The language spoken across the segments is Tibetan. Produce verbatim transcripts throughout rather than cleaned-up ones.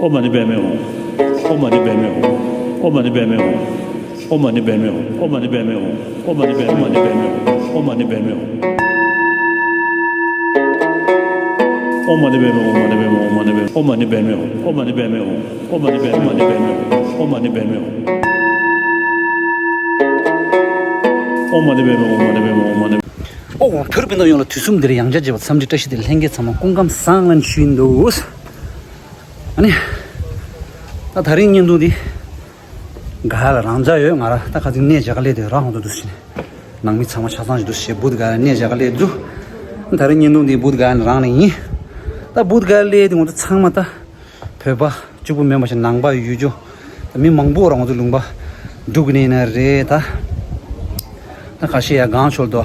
ཨོཾ་མ་ཎི་པདྨེ་ཧཱུྃ། ཨོཾ་མ་ཎི་པདྨེ་ཧཱུྃ། ཨོཾ་མ་ཎི་པདྨེ་ཧཱུྃ། ཨོཾ་མ་ཎི་པདྨེ་ཧཱུྃ། ཨོཾ་མ་ཎི་པདྨེ་ཧཱུྃ། ཨོཾ་མ་ཎི་པདྨེ་ཧཱུྃ། ཨོཾ་མ་ཎི་པདྨེ་ཧཱུྃ། ཨོཾ་མ་ཎི་པདྨེ་ཧཱུྃ། ཨོཾ་མ་ཎི་པདྨེ་ཧཱུྃ། ཨོཾ་མ་ཎི་པདྨེ་ཧཱུྃ། ཨོཾ་མ་ཎི་པདྨེ་ཧཱུྃ། ཨོཾ་མ་ཎི་པདྨེ་ཧཱུྃ། ཨོཾ་མ་ཎི་པདྨེ་ཧཱུྃ། ཨོཾ་མ་ཎི་པདྨེ་ཧཱུྃ། ཨོཾ་མ་ཎི་པདྨེ་ཧཱུྃ། ཨོ་བོད་རིགས་སྤུན་ཟླ་ཡོངས་ལ་དུས་གསུམ་འདིར་ཡང་བསྐྱར་མཇལ་བ་འཚམས་འདྲི་བཀྲ་ཤིས་བདེ་ལེགས། ལྷན་རྒྱས་ཚང་མ་སྐུ་ཁམས་བཟང་ལ་ཞུ་ཡིན་འདུག། ཨ་ནི། ད་དེ་རིང་བརྙན་ཐུང་འདི་ག་ལ་རང་འཇགས་ཡོད། ང་ར་ད་ཁ་ཚིག་གནས་མཇལ་ཁ་སླེབས་དུས་རང་ཧོང་དུ་འདུག་ཟེར་ནས། ནང་མི་ཚང་མ་ཆ་ཚང་ཞིག་འདུག་ཟེར། བུད་ག་ལ་གནས་མཇལ་ཁ་སླེབས་འདུག། ད་རིང་བརྙན་ཐུང་འདི་བུད་ག་ལ་རང་ལ་ཡིན། ད་བུད་ག་ལ་སླེབས་དུས་ང་ཚོ་ཚང་མ་ད་བོད་པ་གཅིག་པུ་མིན་པ་ཞིག་ནང་པ་ཡུལ་གྲུ། ད་མི་མང་པོ་རང་ཚོ་ལུང་པ་འབྲུག་གི་ནས་ན་རེད་ད། ད་ཁ་ཤས་ཡ་གང་ཆོལ་དུ།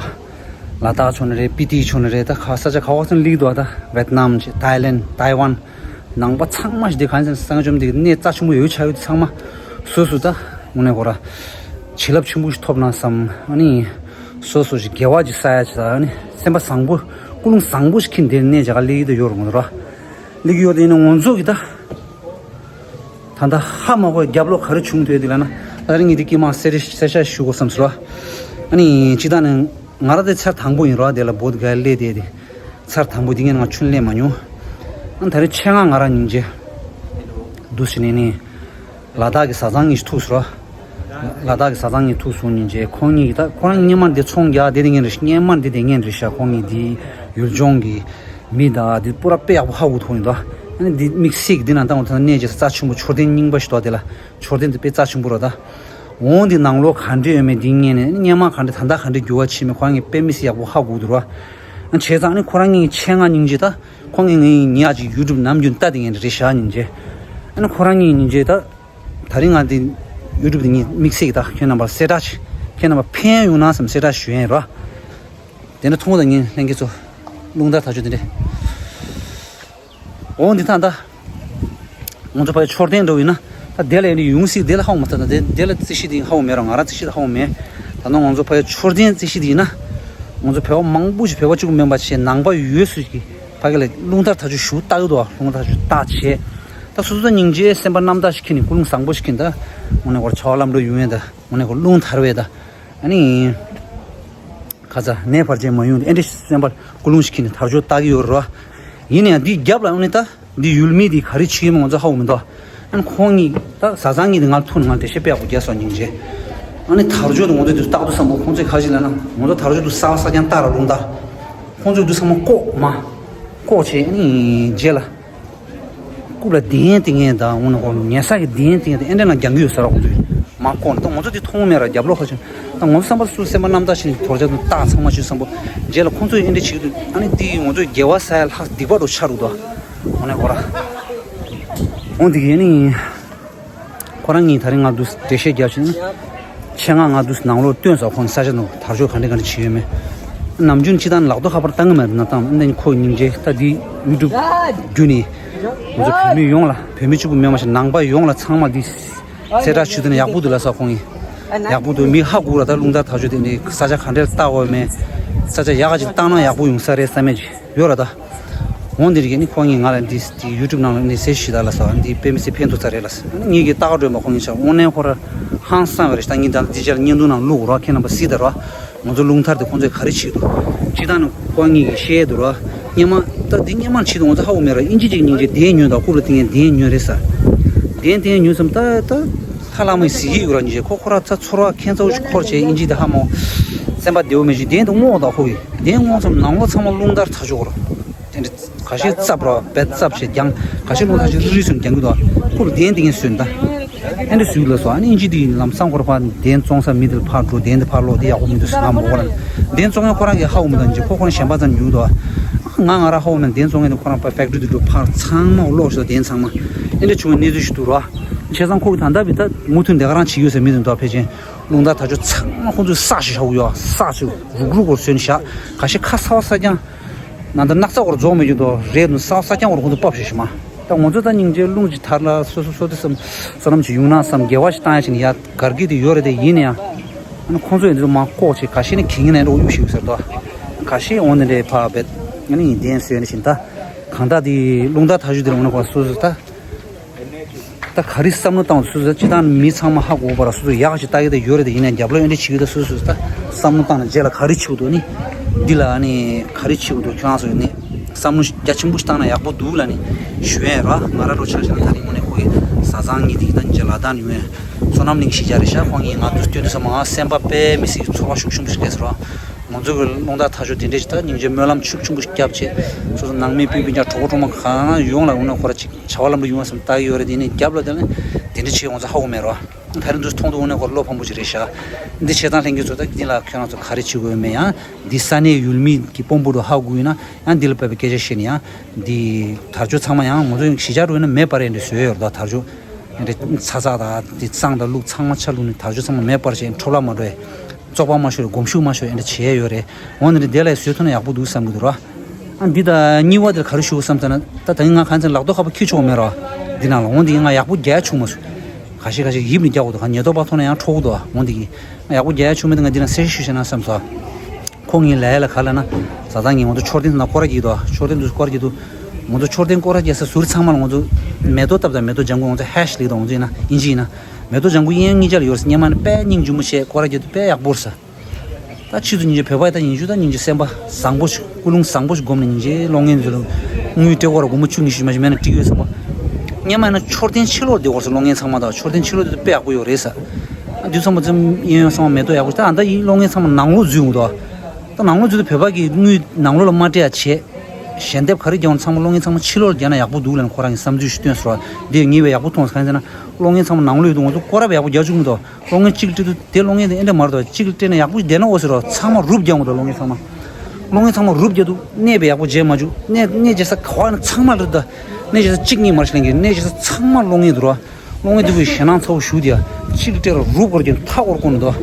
ལ་དྭགས་ཆོལ་ནི་རེད། སྤི་ཏི་ཆོལ་ནི་རེད། ད་ཁ་ས་ཆ་ག་བ་ཚང་ལིག་དུ་ད་ཝེད་ནམ་ཆེ་ཐའི་ལེན་ཐའི་ཝན། ནང་པ་ཚང་མ་ཞིག་དེ་གང་ཚང་སངས་ཆོམ་དེ་གནས་རྩ་ཆེན་པོ་ཡོད་ཆ་ཡོད་ཚང་མ། སོ་སོ་ད་དངོས་གནས་ཁོ་ར་བྱིན་རླབས་ཆེན་པོ་ཞིག་ཐོབ་ན་བསམ། ཨ་ནི་སོ་སོ་ཞིག་དགེ་བ་ཅིག་བསགས་ཡ་ཆེ་ད། ཨ་ནི་སེམས་པ་བཟང་པོ་ཀུན་སློང་བཟང་པོ་ཞིག་གིས་དེར་གནས་མཇལ་ཁ་སླེབས་ཀྱི་དུ་ཡོད་རུང་ར། སླེབས་ཀྱི་ཡོད་དེ་ནི་ང་ཚོ་གི་ད། ད་ལྟ་ཧ་མ་གོ་རྒྱབ་ལོགས་ག་རེ་བྱུང་འདུག་དེ་ལ་ན། ད་རིང་ངས་འདི་སྐྱེས་མ་གསལ་རེ་གསལ་ཤ་ཞུ་དགོས་བསམ་སོང་ར། ཨ་ནི་སྤྱི་བཏང་ནས་ང་ར་དེ་ཚར་དང་པོ་ཡིན་ར། དེ་ལ་བོད་ག་སླེབས་དེ་དེ་ཚར་དང་པོ་དེ་ངས་ང་ཆུན་སླེབས་མ་མྱོང་། ཨ་ད་རེས་ཆེད་མངགས་ང་ར་སྙིང་རྗེ་འདུག་ཟེར་ནས་ནི། ལ་དྭགས་ཀྱི་བཟའ་ཚང་གཉིས་ཐུག་སོང་ར། ལ་དྭགས་ཀྱི་བཟའ་ཚང་གཉིས་ཐུག་སོང་སྙིང་རྗེ། ཁོང་གཉིས་ཀྱིས་ད་ཁོ་རང་སྔོན་མ་འདི་ཚོང་རྒྱག་བསྡད་དེ་ངན་རེད་ཤག། སྔོན་མ་འདི་དེ་ངན་རེད་ཤག། ཁོང་གཉིས་འདི་ཡུལ་ལྗོངས་ཀྱི་མི་དང་འདི་པུ་ར་དཔེ་ཡག་པོ་ཧ་གོ་ཐུབ་ཡིན་ད། ཨ་ནི་འདི་དམིགས་བསལ་གྱི་འདི་ན་ད་ང་ཚོ་གནས་ཀྱི་རྩ་ཆེན་པོ་མཆོད་རྟེན་རྙིང་པ་ཞིག་འདུག། དེ་ལ་མཆོད་རྟེན་འདི་དཔེ་རྩ་ཆེན་པོ་རེད་ད། འོང་འདི་ནང་ལོགས་ག་འདྲ་ཡོད་མེད་འདི་ངན་ནས། ཨ་ནི་སྔོན་མ་ག་འདྲ་ད་ལྟ་ག་འདྲ་འགྱུར་བ་ཕྱིན་མེད་ཁོ་རང་གིས་དཔེ་མི་སྲིད་ཡག་པོ་ཧ་གོ་འདུག་ར། ཨ་བྱས་ཙང་ཨ་ནི་ཁོ་རང་གཉིས་ཆེད་མངགས་སྙིང་རྗེ་ད། ཁོང་གིས་ངའི་ཉག་ཅིག་ཡུ་ཊུབ་ནམ་རྒྱུན་ལྟ་དེ་ངན་རེད་ཤག་སྙིང་རྗེ། ཨ་ནི་ཁོ་རང་གཉིས་སྙིང་རྗེ་ད། ད་རིང་ང་འདི་ཡུ་ཊུབ་འདི་ངས་དམིགས་བསལ་གྱི་ད་ཁྱེད་རྣམ་པར་གསལ་བསྒྲགས་ཤིག། ཁྱེད་རྣམ་པར་ཕན་ཡོང་ན་བསམ་གསལ་བསྒྲགས་ཞུ་ཡིན་ར། དེ་འདྲ་མཐོང་དང་ངན་ལྷན་རྒྱས་ཚོ། རླུང་རྟ་དར་ལྕོག་དེ་འདྲས། འོ་འདི་ད་ད། ང་ཚོ་ཕ་ཡི་མཆོད་རྟེན་འགྲོ་ཡིན་ན། ད་དེ་ལ་ཡིན་ཡོང་སྲིད་དེ་ལ་ཧ་གོ་མ་ཐུབ་ད། དེ་དེ་ལ་རྩིས་གཞི་དེ་ཧ་གོ་མེད་ར། ང་རང་རྩིས་གཞི་དེ་ཧ་གོ་མེད། ད་ནང་ང་ཚོ་ཕ་ཡི་མཆོད་རྟེན་རྩིས་གཞི་དེ་ཡིན་ན། ང་ཚོ་བོད་པ་མང་པོ་ཞིག་བོད་པ་གཅིག་པུ་མིན་པ་བྱས་ནང་པ་ཡོད་སུ་ཞིག་གིས། ཕ་གི་ལ་རླུང་རྟ་དར་ལྕོག་ཞུ་བཏགས་ཡོད་དོ། རླུང་རྟ་དར་ལྕོག་བཏགས་བྱས། ད་སོ་སོ་སྙིང་རྗེ་སེམས་པ་རྣམ་དག་ཞིག་ཁྱེར་ནས་ཀུན་སློང་བཟང་པོ་ཞིག་ཁྱེར་ནས་ད། དངོས་གནས་ཁོ་ར་ཆ་བ་ལམ་འགྲོ་ཡོང་ཡས་ད། དངོས་གནས་ཁོ་རླུང་དར་བས་ད། ཨ་ནི། ཁ་ཚ་ནད་བར་ཆད་མ་ཡོང་དུས་ཨེ་འདྲ་སེམས་པ་ཀུན་སློང་ཞིག་ཁྱེར་ནས་དར་ལྕོག་བཏགས་ཀྱི་ཡོད་རེད་བ། ཡིན་ནའང་འདི་རྒྱབ་ལ་ཨ་ནི་ད། འདི་ཡུལ་མི་འདི་ག་རེ་བྱེད་ཀྱི་ཡོད་མེད་ང་ཚོ་ཧ་གོ་མི་འདུག། ཨ་ནི་ཁོང་གཉིས་ད་བཟའ་ཚང་གཉིས་འདི་ང་ལ་ཐུག་ནས་ང་ལ་འགྲེལ་བཤད་དཔེ་ཡག་པོ་རྒྱག་སོང་སྙིང་རྗེ། ཨ་ནི་དར་ལྕོག་དེ་ང་ཚོ་འདི་བཏགས་འདུག་བསམ་པ། ཁོང་ཚོས་ག་རེ་བྱས་ལབ་ན་ང་ཚོ་དར་ལྕོག་འདི་གསར་པ་གསར་རྐྱང་བཏགས་ར་རླུང་རྟ། ཁོང་ཚོས་འདི་ཚང་མ་བཀོག་མ། བཀོག་བྱས་ཨ་ནི་རྗེས་ལ། རྐུབ་ལ་གདན་བཏིང་ཡས་དང་། འོ་ན་ཁོ་ཉལ་ས་གི་གདན་བཏིང་ཡས་དང་། ཨེ་འདྲ་ན་རྒྱང་གི་ཡོད་ས་ར། ཁོང་ཚོས་མ་བཀོག་ནས། ད་ང་ཚོ་དེ་མཐོང་མེད་ར། རྒྱབ་ལོགས་ཁ་ཕྱོགས། ད་ང་ཚོ་བསམ་པར་སུ་སེམས་པ་རྣམ་དག་ཞིག་དོར་རྒྱག་དང་རྟགས་ཚང་མ་ཞིག་བསམ་པོ། རྗེས་ལ་ཁོང་ཚོས་ཨེ་འདྲ་བྱེད་དུས་ཨ་ནི་དེ་ང་ཚོས་དགེ་བ་བསགས་ཡ་ལྷག་སྡིག་པ་འགྲོ་ཆགས་འདུག་ད། འོ་ན་ཁོ་ར། འོ་འདི་གི་ཨ་ནི། ཁོ་རང་གཉིས་ད་རིང་ང་འདུག་འགྲེལ་བཤད་རྒྱབ་ཕྱིན། ཆེད་མངགས་ང་འདུག་ནང་ལོགས་སྟོན་ས། ཁོང་ས་ཆ་ནང་དར་ལྕོག་ག་འདྲ་ག་འདྲ་བྱེད་ཡོད་མེད། ནམ་རྒྱུན་སྤྱི་བཏང་ལག་ཐོག་ཁ་པར་བཏང་གི་མེད་ན་བཏང་། ཨ་ནི་ཁོ་སྙིང་རྗེ་ད་འདི་ཡུ་ཊུབ་བརྒྱུད་ནས་ང་ཚོ་བོད་མི་ཡོངས་ལ། བོད་མི་གཅིག་པུ་མེད་མ་ཤེས་ནང་པ་ཡོངས་ལ་ཚང་མ་འདི་གསལ་བསྒྲགས་ཞུས་དུས་ན་ཡག་པོ་འདུག་ལབ་ས། ཁོང་གིས་ཡག་པོ་འདུག། མི་ཧ་གོ་ར། ད་རླུང་རྟ་དར་ལྕོག་དེ་ནི་ས་ཆ་ག་འདྲ་བཏགས་དགོས་མེད། ས་ཆ་ཡག་ག་ཅིག་བཏགས་ན་ཡག་པོ་ཡོང་ས་རེད་བསམ་ཡས་ཅིག་ཡོད་ར་ད། འོ་འདི་རིགས་ནི་ཁོང་གིས་ང་ལ་འདི་འདི་ཡུ་ཊུབ་ནང་ལ་ནི་གསལ་ཞུས་ད་ལབ་ས། འདི་དཔེ་མི་སྲིད་ཕན་ཐོགས་ས་རེད་ལབ་ས། ངེད་ཀྱིས་ལྟ་ག་འགྲོ་མ། ཁོང་གིས་ཆ་དངོས་གནས་ཁོ་ར་ཧང་སང་བ་རེད། ད་ངས་ད་འདི་རྗེས་ལ་བརྙན་ཐུང་ནང་བླུག་རོགས། ཁྱེད་རྣམ་པ་གཟིགས་དང་རོགས། ང་ཚོ་རླུང་དར་དེ་ཁོང་ཚོས་ག་རེ་བྱེད་འདུག། སྤྱི་བཏང་ནི་ཁོང་གཉིས་ཀྱིས་བཤད་འདུག་རོགས། སྔོན་མ་ད་འདི་སྔོན་མ་བྱེད་དུས་ང་ཚོ་ཧ་གོ་མེད་ར། ཨིན་ཇི་ཅིག་སྙིང་རྗེ་གདན་ཉོས་དང་། རྐུབ་ལ་བཏིང་ཡས་གདན་ཉོས་རེད་ས། གདན་དེ་ཉོས་ཙམ་ད་ད་ལྷ་བླ་མའི་གཟིགས་ཡིག་ཡོད་ར། སྙིང་རྗེ་ཁོ་ཁོ་ར་ཚ་ཚོར་བ་ཁྱད་མཚར་པོ་ཞིག་འཁོར་བྱས། ཨིན་ཇི་དེ་ཧ་མ་གོ། སེམས་པ་བདེ་པོ་མེད་ཅིག། གདན་དེ་སྔོག་དང་ཁོ་གིས། གདན་སྔོག་ཙམ་ནང་ལོགས་ཚང་མ་རླུང་རྟ་དར་ལྕོག་ར། དེ་འདྲ་ཁ་ཤས་རྩབ་ར་བེད་རྩབ་བྱས་རྒྱང་། ཁ་ཤས་རླུང་རྟ་ཞིག་རི་རི་སུན་རྒྱང་གི་འདུག། ཁོ་ལ་གདན་དེ་ངས་སུན་ད། ཨེ་འདྲ་སུས་ལ་སོ། ཨ་ནི་ཨིན་ཇི་དེ་ལམ་སང་ཁོ་ར་ཕར་གདན་བཙོང་ས་མི་དེ་ལ་ཕར་འགྲོ། གདན་དེ་ཕར་སློག། དེ་ཡག་པོ་མི་འདུག་ཟེར། ང་མོ་ཁོ་ར་གདན་བཙོང་མཁན་ཁོ་རང་གིས་ཧ་གོ་མི་འདུག། ཨིན་ཇི་ཁོ་ཁོ་རང་གཞན་པ་ཚང་ཉུག་འདུག། ང་ང་ར་ཧ་གོ་མེད། གདན་བཙོང་མཁན་དེ་ཁོ་རང་ཕར་ཕེག་ཊི་རི་དུ་འགྲོ། ཕར་ཚང་མ་སློག་ཤོག། གདན་ཚང་མ་ཨེ་འདྲ་བྱུང་བའི་གནས་ཚུལ་ཞིག་འདུག་ར། བྱས་ཙང་ཁོ་གིས་ད་ལྟ་བི་ད་མུ་མཐུད་དེ་ག་རང་བྱེད་ཀྱི་ཡོད་ཟེར་མི་འདུག། ད་ཕལ་ཆེར་རླུང་རྟ་དར་ལྕོག་ཚང་མ་ཁོང་ཚོས་བསགས་ཤིག་བཞག་གི་ཡོད། བསགས་ཤིག་རུག་རུག་གོ་སོན་བཞག། ཁ་ཤས་ཁ་ཚ་བ་ས་ཀྱང་ནང་ད་སྣག་ཚ་བོར་རྫོགས་མི་རྒྱུ་དོ་རེད་འདུག། ས་ས་ཀྱང་བོར་ཁོང་ཚོ་ཕབ་ཤིག་ཤི་མ། ད་ང་ཚོ་ད་སྙིང་རྗེ་རླུང་ཅིག་དར་ལ་སོ་སོ་སོ་དེ་བསམ་བསམ་ཅིག་ཡོང་ན་བསམ། དགེ་བ་ཞིག་བཏང་ཡ་ཞིག་ནི་ཡ་གར་གི་དེ་ཡོད་རེད། དེ་ཡིན་ན་ཡང་ཨ་ནི་ཁོང་ཚོ་ཡིན་དུས་མ་ལྐོག་ཅིག་ཁ་ཤས་ནི་གི་ངན་ནས་འགྲོ་གཡུག་ཤིག་ཟེར་དོ། ཁ་ཤས་འོང་ནི་རེད་ཕ་བེད། ཨ་ནི་ཡིན་གདན་སོན་ནི་བཞིན་ད། གང་ལྟར་དེ་རླུང་རྟ་དར་ལྕོག་དེ་ལ་འོང་ན་ཁོ་སོ་སོ་ད། ད་ག་རེ་བསམ་བློ་བཏང་སོ་སོ་སྤྱི་བཏང་མི་ཚང་མ་ཧ་གོ་བར་སོ་སོ་ཡག་ཞིག་ལྟ་གི་ད་ཡོད་རེད། ད་ཡིན་ནའི་རྒྱབ་ལོགས་ཨེ་འདྲ་བྱེད་ཀྱི་ད་སོ་སོ་ད་བསམ་བློ་བཏང་ནས་རྗེས་ལ་ག་རེ་བྱེད་དགོས་འདུག་ནི་འདི་ལ་ཨ་ནི་ག་རེ་བྱེད་དགོས་འདུག་ཁྱོད་རང་ཚོ་ནི་བསམ་བློ་རྒྱ་ཆེན་པོ་ཞིག་བཏང་ན་ཡག་པོ་འདུག་ལ་ནི་ཞུ་ཡས་ར། ང་ར་རོ་ཆ་ཆ་ན་ད་རིང་དངོས་གནས་ཁོ་ཡི་བཟའ་ཚང་གཉིས་དེ་ད་རྗེས་ལ་ད་ནི་ཡོད་བསོད་ནམས་གླིང་གཞིས་ཆགས་རེད་ཤག་ཁོང་གཉིས་ང་དུས་སྟོན་དུས་ཙམ་ང་སེམས་པ་དཔེ་མི་སྲིད་ཀྱི་ཚོར་བ་ཤུགས་ཆེན་པོ་ཞིག་སླེབས་སོང་ར། ང་ཚོ་གི་རླུང་རྟ་དར་ལྕོག་དེ་འདྲས་ཞིག་ད་སྙིང་རྗེ་སྨོན་ལམ་ཤུགས་ཆེན་པོ་ཞིག་བརྒྱབ་བྱས་སོ་སོ་ནང་མི་སྤུན་སྤུན་ཀྱག་གྲོགས་པོ་གྲོགས་མོ་གང་ཡོང་ལ་འོ་ན་ཁོ་ར་ཅིག་བྱ་བ་ལམ་འགྲོ་ཡོང་བ་བསམ་ལྟ་གི་ཡོད་རེད། དེ་ནས་རྒྱབ་ལ་དེ་ནས་དེ་འདྲས་བྱས་ང་ཚོ་ཧ་གོ་མེད་རོ། ད་རིང་དུས་མཐོང་དུ་འོ་ན་ཁོ་བློ་ཕམ་པོ་ཅིག་རེད་ཤག་འདི་བྱས་ཙང་ལྷན་རྒྱས་ཚོ་ད་འདི་ལ་ཁྱོད་རང་ཚོ་ག་རེ་བྱེད་དགོས་ཡོད་མེད་ཡང་འདི་ས་གནས་ཡུལ་མི་གི་དཔོན་པོ་འགྲོ་ཧ་གོ་ཡིན་ན་ཡང་འདི་ལ་བབས་པའི་སྐད་ཆ་བཤད་ནས་ཡང་འདི་དར་ལྕོག་ཚང་མ་ཡང་ང་ཚོ་གཞིས་ཆགས་འགྲོ་ཡིན་ན་མེད་པ་རེད་འདྲ་བཟོས་ཡོད་རེད། ད་དར་ལྕོག་འདི་ཚ་ཚ་དང་འདི་བསང་དང་བླུགས་ཚང་མ་ཆ་བླུགས་ནས་དར་ལྕོག་ཚང་མ་མེད་པར་བྱས་འཕྲོ་བརླག་མ་འགྲོ་བའི་བཙོག་པ་མ་ཤོར་བའི་སྒོམ་ཤུགས་མ་ཤོར་བའི་འདྲ་བྱས་ཡོད་རེད། འོ་ན་རེད་དེ་ལ་བཟོས་ཐུབ་ན་ཡག་པོ་འདུག་བསམ་གི་འདུག་ར། ཨ་འདི་ད་གཉིས་པ་དེར་ག་རེ་ཞུ་བསམ་ཟེར་ན་ད་ད་ང་གང་ཚེ་ལག་ཐོག་ཁ་པ་ཁྱི་ཆོག་མེད་ར། འདི་ནང་ལ་འོ་འདི་ང་ཡག་པོ་རྒྱག་ཆུག་མ་སོང་། ག་ཤེད་ག་ཤེད་ཡིབ་ནས་རྒྱག་དགོས་འདུག་ཉེན་རྟོག་པ་ཐོག་ན་ཡང་འཕྲོག་གི་འདུག་འོ་འདི་གི་ང་ཡག་པོ་རྒྱག་ཆུག་མེད། ད་ང་འདི་ན་གསལ་བཤད་ཞུ་ཤེས་ན་བསམ་སོང་། ཁོ་ངའི་ལས་ལ་ག་ལ་ན་བཟའ་ཚང་ངས་ང་ཚོ་མཆོད་རྟེན་ན་སྐོར་ར་རྒྱག་གི་འདུག་མཆོད་རྟེན་དུ་སྐོར་ར་རྒྱག་འདུག་ང་ཚོ་མཆོད་རྟེན་སྐོར་ར་རྒྱག་ས་ཟུར་ཚང་མ་ལ་ང་ཚོ་མེ་ཏོག་བཏབ་དང་མེ་ཏོག་ལྗང་གུ་ང་ཚོ་ཧེ་ཤི་ལིག་དང་ང་ཚོ་ཡིན་ན་ཨིན་ཇི་ཡིན་ན་མེ་ཏོག་ལྗང་གུ་གཡས་གཡོན་གཉིས་ཆ་ལ་ཡོད་རེད། སྔོན་མ་ནི་དཔེ་སྙིང་རྗེ་མོ་བྱས་སྐོར་ར་རྒྱག་འདུག་དཔེ་ཡག་པོ་རེད་ས། ད་ཕྱིས་སུ་སྙིང་རྗེ་བོད་པ་ཡི་ད་ཉིན་ཞུ་ད་སྙིང་རྗེ་སེམས་པ་བཟང་པོ་ཞིག་ཀུན་སློང་བཟང་པོ་ཞིག་སྒོམ་ནས་སྙིང་རྗེ་གློག་བརྙན་འདི་ལ་དངུལ་སྤྲད་སྐོར་སྒོར་མོ་བཅུ་གཉིས་ཤིག་མ་ཞིག་མེད་ན་སྤྲད་ཡོད་བསམ་པ། སྔོན་མ་ཡིན་ན་མཆོད་རྟེན་ཕྱི་ལོགས་བསྡད་སྐོར་སུ་གློག་བརྙན་ཚང་མ་དང་མཆོད་རྟེན་ཕྱི་ལོགས་དེ་དཔེ་ཡག་པོ་ཡོད་རེད་ས། ཨ་དུས་ཚང་མ་ཙམ་གཡས་གཡོན་ཚང་མ་མེ་ཏོག་ཡག་པོ་ཞིག་ད་ཨ་ད་ཡིན་གློག་བརྙན་ཚང་མ་ནང་ལོགས་འཛུལ་འོང་དོ། ད་ནང་ལོགས་འཛུལ་དུས་བོད་པ་གི་དངུལ་ནང་ལོགས་ལ་མ་སྤྲད་ཡ་བྱས། ཞལ་འདེབས་ག་རེ་རྒྱག་འོང་ཚང་མ་གློག་བརྙན་ཚང་མ་ཕྱི་ལོགས་ལ་རྒྱག་ན་ཡག་པོ་འདུག་ལབ་ནས་ཁོ་རང་གི་བསམ་ཚུལ་ཞིག་བཏོན་སོང་ར། དེ་ངས་བས་ཡག་པོ་མཐོང་སོང་། གང་ཡིན་ཟེར་ན་གློག་བརྙན་ཚང་མ་ནང་ལོགས་ཡོད་དུས་ང་ཚོ་སྐོར་ར་བས་ཡག་པོ་རྒྱག་བཅུག་མི་འདུག་གློག་བརྙན་གཅིག་སྤྲད་དུས་དེ་གློག་བརྙན་དེ་ཨེ་འདྲ་མ་རེད་དོ། གཅིག་སྤྲད་ན་ཡག་པོ་བསྡད་ན་འོ་ཟེར་རོ། ཚང་མ་རུབ་རྒྱག་འོང་དོ་གློག་བརྙན་ཚང་མ། གློག་བརྙན་ཚང་མ་རུབ་རྒྱག་འདུག་གནས་པའི་ཡག་པོ་བརྗེད་མ་བཅུག་གནས་གནས་བརྗེད་ས་ག་བ་ན་ཚང་མ་རེད་ད། གནས་བརྗེད་ས་གཅིག་གཉིས་མ་རེད་ཤི་ལེན་གི་གནས་བརྗེད་ས་ཚང་མ་གློག་བརྙན་འདུག་རོ། གློག་བརྙན་འདུག་གི་ཞེད་སྣང་ཚ་བོ་ཞུགས་དེ་ཡ། གཅིག་སྤྲད་ར་རུབ་སྐོར་གྱི་མཐའ་སྐོར་བསྐོར་ནས་འདུག་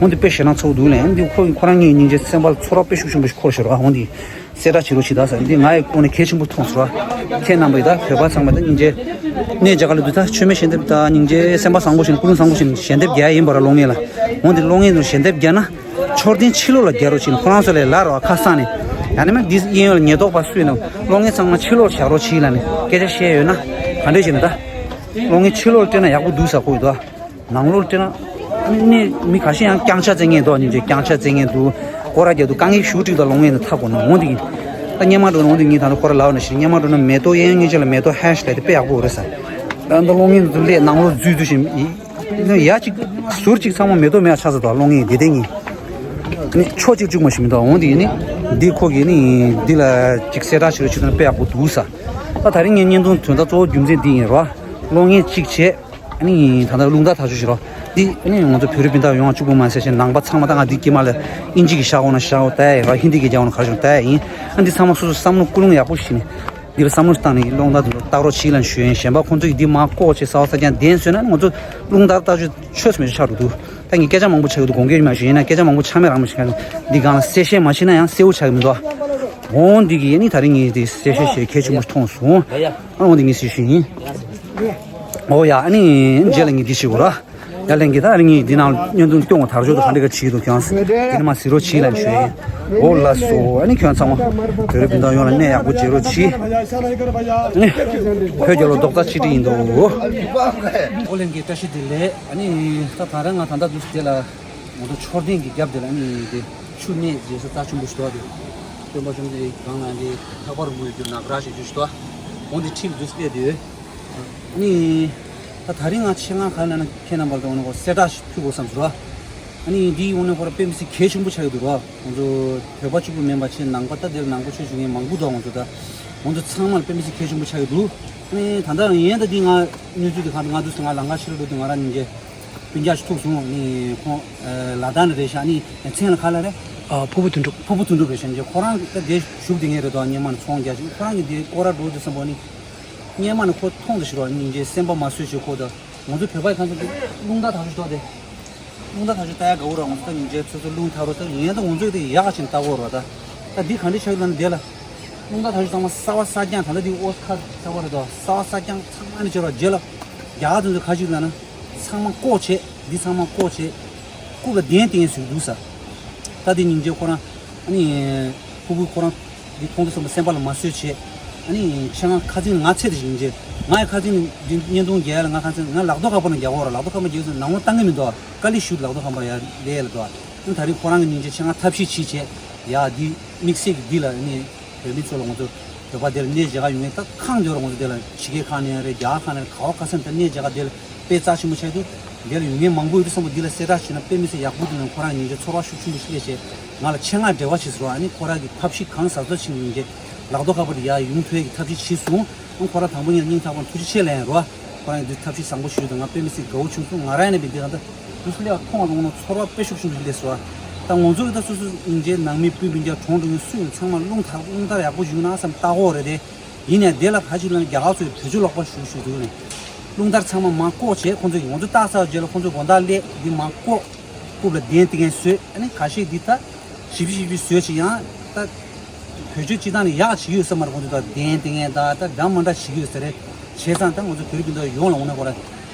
འོན་ཏེ་དཔེ་ཞེད་སྣང་ཚ་བོ་འདུག་ལན་འདི་ཁོ་ཁོ་རང་ངའི་སྙིང་རྗེ་སེམས་པ་ལ་ཚོར་བ་དཔེ་ཤུགས་ཆེན་པོ་ཞིག་འཁོར་ཤོར་ར། འོན་ཏེ་གསལ་བསྒྲགས་བྱེད་རོགས་བྱེད་ད་ཟེར་འདི་ང་ཡི་སྐོར་ནས་གལ་ཆེན་པོ་མཐོང་སོང་ར། ཁྱེད་རྣམ་པ་ཡི་ད་བོད་པ་ཚང་མ་ད་སྙིང་རྗེ། གནས་རྒྱ་གར་ལ་འདུག་ད་མཆོད་མེ་ཞལ་འདེབས་ད་སྙིང་རྗེ་སེམས་པ་བཟང་པོ་ཞིག་ཀུན་སློང་བཟང་པོ་ཞིག་ཞལ་འདེབས་རྒྱག་ཡིན་པ་ར་གློག་བརྙན་ལ། འོན་ཏེ་གློག་བརྙན་དུ་ཞལ་འདེབས་རྒྱག་ན། མཆོད་རྟེན་ཕྱི་ལོགས་ལ་རྒྱག་རོགས་བྱེད་ནས་ཁོ་རང་ཚོ་ལས་ལ་རོ་ཁ་སང་ནས། ཡང་ན་མིན་འདི་གཡས་གཡོན་ལ་ཉེན་རྟོག་པ་སུས་ནས་གློག་བརྙན་ཚང་མ་ཕྱི་ལོགས་བཞག་རོགས་བྱེད་ལ་ནས་སྐད་ཆ་བཤད་ཡོད་ན་ག་འདྲས་བྱེད་ན་ད། གློག་བརྙན་ཕྱི་ལོགས་ལ་སྤྲད་ན་ཡག་པོ་འདུག་ཟེར་གོ་ཡོད་དོ། ནང་ལོགས་ལ་སྤྲད་ན་ནས་མི་ཁ་ཤས་ཡང་རྐྱང་ཕྱག་བཙལ་མཁན་འདུག་སྙིང་རྗེ་རྐྱང་ཕྱག་བཙལ་མཁན་འདུག་སྐོར་ར་རྒྱག་འདུག་དཀའ་ངལ་ཞུ་འགྲིག་དང་གློག་བརྙན་དུ་ཐག་གོ་ན་འོང་འདི་ཡིན། ད་སྔོན་མ་འགྲོ་ན་འོང་འདི་ངས་ད་ལྟ་སྐོར་ར་ལབ་ན་ཞིག་སྔོན་མ་འགྲོ་ན་མེ་ཏོག་གཡས་གཡོན་གཉིས་ཆ་ལ་མེ་ཏོག་ཧེ་ཤི་ལབ་དེ་དཔེ་ཡག་པོ་རེད་ཟེར། ད་ལྟ་གློག་བརྙན་དུ་སླེབས་ནང་ལོགས་འཛུལ་འདུག་ཞིང་ཡ་གཅིག་ཟུར་གཅིག་ཚང་མ་མེ་ཏོག་མེད་ཡ་ཆགས་ཟེར་དོ་གློག་བརྙན་འདི་ལྟས་ངན། ནི་ཕྱོགས་གཅིག་བཅུག་མ་ཞིག་མི་འདུག་འོང་འདི་ཡིན་ནི། འདི་ཁོ་གིས་ནི་འདི་ལ་གཅིག་གསལ་བསྒྲགས་བྱེད་རོགས་བྱེད་དང་དཔེ་ཡག་པོ་འདུག་ས། ད་ད་རིང་ངའི་བརྙན་ཐུང་དོན་དག་གཙོ་བོ་རྒྱུ་མཚན་འདི་ཡིན་རོ། གློག་བརྙན་གཅིག་བྱས། ཨ་ནི་ད་ལྟ་རླུང་རྟ་དར་ལྕོག་བྱེད་རོགས། འདི་ཨ་ནི་ང་ཚོ་བོད་རིགས་སྤུན་ཟླ་ཡོངས་ལ་གཅིག་པུ་མ་ཟད་ཞིང་ནང་པ་ཚང་མ་ད་ང་འདི་དཀྱིལ་མ་ལ་ཨིན་ཇི་གི་བཞག་འོང་ན་བཞག་འོང་ད་ཡ་ཡིན་ར་ཧིན་དི་གི་རྒྱག་འོང་ན་ག་རེ་བྱུང་ད་ཡ་ཡིན། ཨ་འདི་ཚང་མ་སོ་སོ་བསམ་བློ་ཀུན་སློང་ཡག་པོ་ཞིག་ནས་འདི་ལ་བསམ་བློ་བཏང་ནས་རླུང་རྟ་འདི་ལ་བཏགས་རོགས་བྱེད་ལ་ཞུ་ཡིན། གཞན་པ་ཁོང་ཚོ་གིས་འདི་མ་ལྐོག་བྱས་གསར་བ་གསར་རྐྱང་བདེན་བཟོས་ན་ང་ཚོ་རླུང་རྟ་བཏགས་རྒྱུ་ཆོས་སུ་མེད་ཆགས་འགྲོ་འདུག་ད་ངས་སྐད་ཆ་མང་པོ་ཆགས་ཀྱི་འདུག་དགོངས་འགལ་མ་ཞུ་ཡིན་ན་སྐད་ཆ་མང་པོ་ཆགས་མེད་རང་མ་ཞིག་ག་འདི་སྒང་ལ་གསལ་བཤད་མ་བྱས་ན་ཡང་གསལ་བོ་ཆགས་ཀྱི་མི་འདུག་འོང་འདི་གི་ཡིན་ནི་ད་རིང་ངས་འདི་གསལ་བཤད་བྱེད་གལ་ཆེན་པོ་མཐོང་སོང་། ཨ་འོང་འདི་ངས་གསལ་བཤད་ཡིན། ཨོ་ཡ་ཨ་ནི་རྗེས་ལ་ངས་འདི་བྱེད་དགོས་ར། ཡ་ལན་གྱི་ད་ཨ་ནི་ངས་འདི་ནང་བརྙན་ཐུང་སྟོན་དགོས་དར་ལྕོག་ཏུ་ག་འདྲ་ག་བྱེད་འདུག་ཀྱང་འདི་ནི་མ་ཟི་རོ་བྱེད་ལ་ཞུ་ཡིན། ཨོ་ལ་སོ་ཨ་ནི་ཁྱོད་ཚང་མ་བོད་རིགས་སྤུན་ཟླ་ཡོངས་ལ་གནས་ཡག་པོ་བྱེད་རོགས་གྱིས། ཨ་ནི་བོད་རྒྱལ་ལོ་རྡོག་རྩ་ཆིག་སྒྲིལ་ཡིན་འདུག་ཨོ་ལན་གྱི་བཀྲ་ཤིས་བདེ་ལེགས། ཨ་ནི་ད་ད་རེས་ང་ད་ལྟ་འདུག་དེ་ལ་ང་ཚོ་མཆོད་རྟེན་གྱི་རྒྱབ་དེ་ལ་ཨ་ནི་དེ་ཆུ་གནས་མཇལ་ས་རྩ་ཆེན་པོ་ཞིག་འདུག་དེ་སྟོན་པ་བཅོམ་ལྡན་འདས་གང་ལ་དེ་ལྷག་པར་དུ་ཡོད་རྒྱུ་ནག་ར་ཞིག་རྒྱུ་ཞིག་འདུག་འོན་ཏེ་ཁྲིད་འདུག་སྤེལ་དེ་ཨ་ནི་ད་ད་རིང་ང་ཆེད་མངགས་ག་རེ་ལབ་ན་ཁྱེད་རྣམ་པར་དུ་འོ་ན་ཁོ་གསལ་བསྒྲགས་ཤིག་ཕུལ་དགོས་བསམ་སོང་ར། ཨ་ནི་འདིའི་འོ་ན་ཁོ་ར་དཔེ་མི་སྲིད་གལ་ཆེན་པོ་ཆགས་ཀྱི་འདུག་ར། ང་ཚོ་བོད་པ་གཅིག་པུ་མིན་པ་ཆེ་ནང་པ་ད་དེར་ནང་པ་ཆོས་ཞུ་མཁན་མང་པོ་འདུག་ང་ཚོ་ད་ང་ཚོ་ཚང་མར་དཔེ་མི་སྲིད་གལ་ཆེན་པོ་ཆགས་ཀྱི་འདུག་ཨ་ནི་ད་ལྟ་ཡིན་ད་འདི་ང་གནས་ཚུལ་འདི་གང་ང་འདུག་ང་ལམ་ཁ་ཕྱི་རུ་འགྲོ་དུས་ང་རང་སྙིང་རྗེ་སྤུན་ཀྱག་ཞིག་ཐུག་སོང་། ཨ་ནི་ཁོང་ལ་དྭགས་ནས་རེད་ཤག་ཨ་ནི་མཚན་ལ་ག་ལ་རེད། ཨ་ཕུར་བུ་དོན་གྲུབ། ཕུར་བུ་དོན་གྲུབ་རེད་ཤག་ཁོ་རང་ད་དེ་བཞུགས་དེ་ངས་རེད་དོ་སྙེ་མ་ནས་ཚོང་རྒྱག་ཅིང་ཁོ་རང་གི་དེ་སྐོར་ར་འགྲོ་དུས་བསམ་པ་ནི། སྙེ་མ་ནས་ཁོ་མཐོང་དུ་ཞིག་རོགས་སྙིང་རྗེ་སེམས་པ་མ་བཟོད་ཞིག་ཁོ་ད་ང་ཚོ་བོད་པའི་ཁང་ཚན་དེ་རླུང་རྟ་དར་ཞིག་ཏོག་དེ། རླུང་རྟ་དར་ཞིག་ལྟ་ཡག་དགའ་བོ་ར་ང་ཚོ་ད་སྙིང་རྗེ་ཚོ་ཚོ་རླུང་ཐག་རོ་ད་ཡིན་ད་ང་ཚོ་དེ་ཡག་ཅིག་ལྟ་གོ་ར་ད། ད་འདི་ག་འདྲ་ཆགས་ཡོད་ན་དེ་ལ། རླུང་རྟ་དར་ཞིག་ཚང་མ་གསར་བ་གསར་རྐྱང་ད་ལྟ་འདི་ཨོ་ཁ་གསར་བ་རེད་དོ་གསར་བ་གསར་རྐྱང་ཚང་མ་ནས་བྱེད་རོགས་རྗེས་ལ། རྒྱ་གར་ཚོ་ཚོ་ག་ཅིག་ལ་ན། ཚང་མ་ལྐོག་བྱས། འདི་ཚང་མ་ལྐོག་བྱས། རྐུབ་ལ་གདན་བསྟན་ཟེར་འདུག་ས། ད་འདི་སྙིང་རྗེ་ཁོ་རང་། ཨ་ནི། ཕུ་བོ་ཁོ་རང་། འདི་མཐོང་དུས་བསམ་པ་སེམས་པ་ལ་མ་བཟོད་བྱས། ཨ་ནི་ཆེད་མངགས་ཁ་སང་ང་ཚེ་དེ་བཞིན་བྱས། ང་ཡི་ཁ་སང་བརྙན་ཐུང་རྒྱག་ཡ་ལ་ང་ཁ་སང་ང་ལག་ཐོག་ཁ་པར་ནང་རྒྱག་གོ་ར། ལག་ཐོག་ཁ་པར་རྒྱག་ཡོད་ན་ནང་ལོགས་བཏང་གི་མི་འདུག་དཀའ་ལས་ཞུ། ལག་ཐོག་ཁ་པར་ཡར་སླེབས་ཡ་ལ་འདུག་ཨ་ནི་ད་རིང་ཁོ་རང་གི་སྙིང་རྗེ། ཆེད་མངགས་ཐབས་ཤེས་བྱས་བྱས་ཡ་འདི་དམིགས་བསལ་གྱི་འདི་ལ་ཨ་ནི་བོད་མི་ཚོ་ལ་ང་ཚོ་བོད་པ་དེ་ལ་གནས་མཇལ་ཁ་ཡོང་ཡས། ད་ཁག་འདི་རུ་ང་ཚོ་དེ་ལ་ཕྱི་རྒྱལ་ཁག་ནས་རེད། རྒྱ་གར་ཁག་ནས་རེད། ག་བ་ག་ས་ནས་ད་གནས་མཇལ་ཁ་དེ་ལ་དཔེ་རྩ་ཆེན་པོ་ཆགས་འདུག་དེ་ལ་ཡོང་མཁན་མང་པོ་ཡོད་དུས་ཙམ་པ་འདི་ལ་གསལ་བསྒྲགས་བྱས་ན་དཔེ་མི་སྲིད་ཡག་པོ་འདུག་ལབ། ཁོ་རང་སྙིང་རྗེ་ཚོར་བ་ཤུགས་ཆེན་པོ་ཞིག་སླེབས་བྱས་ང་ལ་ཆེད་མངགས་འབྲེལ་བ་བྱས་སོང་། ཨ་ནི་ཁོ་རང་གི་ཐབས་ཤེས་གང་ཟབ་ཟབ་བྱས་ནས་ཡོང་མཁན་ལག་ཐོག་ཁ་པར་དེ་ཡར་ཡོང་ཐུབ་ཡས་ཀྱི་ཐབས་ཤེས་བྱས་སོང་། ཨང་། ཁོ་རང་དང་པོ་ཉིད་སྙིང་ཐག་པ་ནས་ཐུགས་རྗེ་ཆེ་ལབ་ཡ་རོ། ཁོ་རང་གིས་འདི་ཐབས་ཤེས་བཟང་པོ་ཞུས་འདུག་ང་དཔེ་མི་སྲིད་དགའ་བོ་བྱུང་སོང་། ང་རང་ཡིན་ན་མི་འདི་ག་ད་འདུག་སེ་སླེབས་པ་མཐོང་བ་དང་ཚོར་བ་དཔེ་ཤུགས་ཆེན་པོ་ཞིག་སླེབས་སོང་། ད་ང་ཚོ་གི་ད་སོ་སོ་སྙིང་རྗེ་ནང་མི་སྤུན་སྤུན་ཀྱག་གྲོངས་འགྲོ་མཁན་སུ་ཡིན་ཚང་མ་རླུང་ཐག་རླུང་དར་ཡག་པོ་ཞིག་ཡོང་ན་བསམ་ལྟ་གོ་རེད་དེ། ཡིན་ནའི་དེ་ལ་ག་ཅིག་ལབ་ན་རྒྱ་གར་ཚོས་བེད་སྤྱོད་ལོག་པ་ཞུ་ཞུ་འདུག་ནས། རླུང་དར་ཚང་མ་མར་བཀོག་བྱས། ཁོང་ཚོས་ང་ཚོ་ལྟ་ཚར་རྗེས་ལ་ཁོང་ཚོས་དགོང་དག་སླེབས་འདི་མར་བཀོག་རྐུབ་ལ་གདན་དེ་ངས་བཟོས། ཨ་ནི་ཁ་ཤས་འདི་ད་ཞིབ་ཞིབ་ཞིབ་བཟོས་བྱས་ཡང་ད་བེད་སྤྱོད་སྤྱི་བཏང་ནས་ཡག་བྱེད་ཀྱི་ཡོད་ས་མ་རེད། ཁོང་ཚོས་ད་གདན་དེ་ངས་ད་ད་འདྲ་མ་འདྲ་བྱེད་ཀྱི་ཡོད་ས་རེད། བྱས་ཙང་ད་ང་ཚོ་བོད་རིགས་སྤུན་ཟླ་ཡོངས་ལ་འོང་ན་ཁོ་ར་